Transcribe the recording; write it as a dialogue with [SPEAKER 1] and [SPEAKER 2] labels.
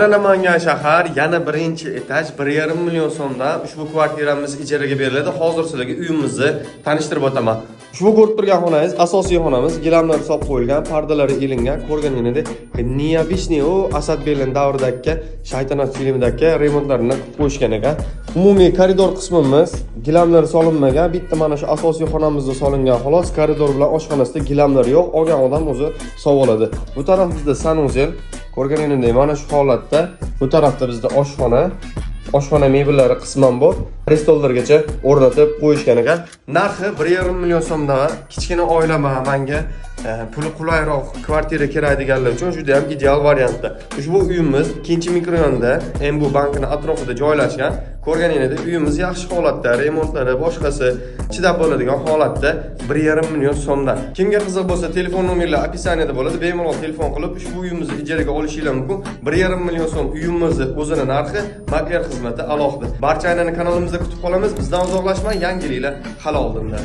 [SPEAKER 1] Namangan shahar, yana birinchi etaj, 1,5 million so'mdan ushbu kvartiramiz ijaraga beriladi. Hozir sizlarga uyimizni tanishtirib o'taman. Ushbu ko'rib turgan xonangiz asosiy xonamiz, gilamlar solib qo'yilgan, pardalari ilingan, ko'rganingizdek необычный u Asad Berlin davridagi Shaytanat filmidagi remontlarini qilib qo'yishgan ekan. Umumiy koridor qismimiz gilamlar solinmagan, bitta mana shu asosiy xonamizda solingan xolos. Koridor bilan oshxonasida gilamlar yo'q, olgan odam o'zi solib oladi. Bu tarafimizda sanuzel, ko'rganingizdek mana shu holatda. Bu tarafda bizda oshxona, oshxona mebellari qisman bor, stollargacha o'rnatib qo'yishgan ekan. Narxi 1,5 million so'mdan. Kichkina oilaman, manga puli qulayroq kvartira kerak deganlar uchun juda ham ideal variantda. Ushbu uyimiz 2 mikrorayonda, MBU bankini atrofida joylashgan. Ko'rganingizdek uyimiz yaxshi holatda, remontlari, boshqasi chidab bo'ladigan holatda 1,5 million so'mdan. Kimga qiziq bo'lsa, telefon nomerlari описаниеda bo'ladi. Bemalol telefon qilib ushbu uyimizni ijaraga olishingiz mumkin. 1,5 million so'm uyimizni o'zini narxi, makler xizmati alohida. Barchanglarni kanalimizda kutib qolamiz. Bizdan uzoqlashmang, yangiliklar hali oldinda.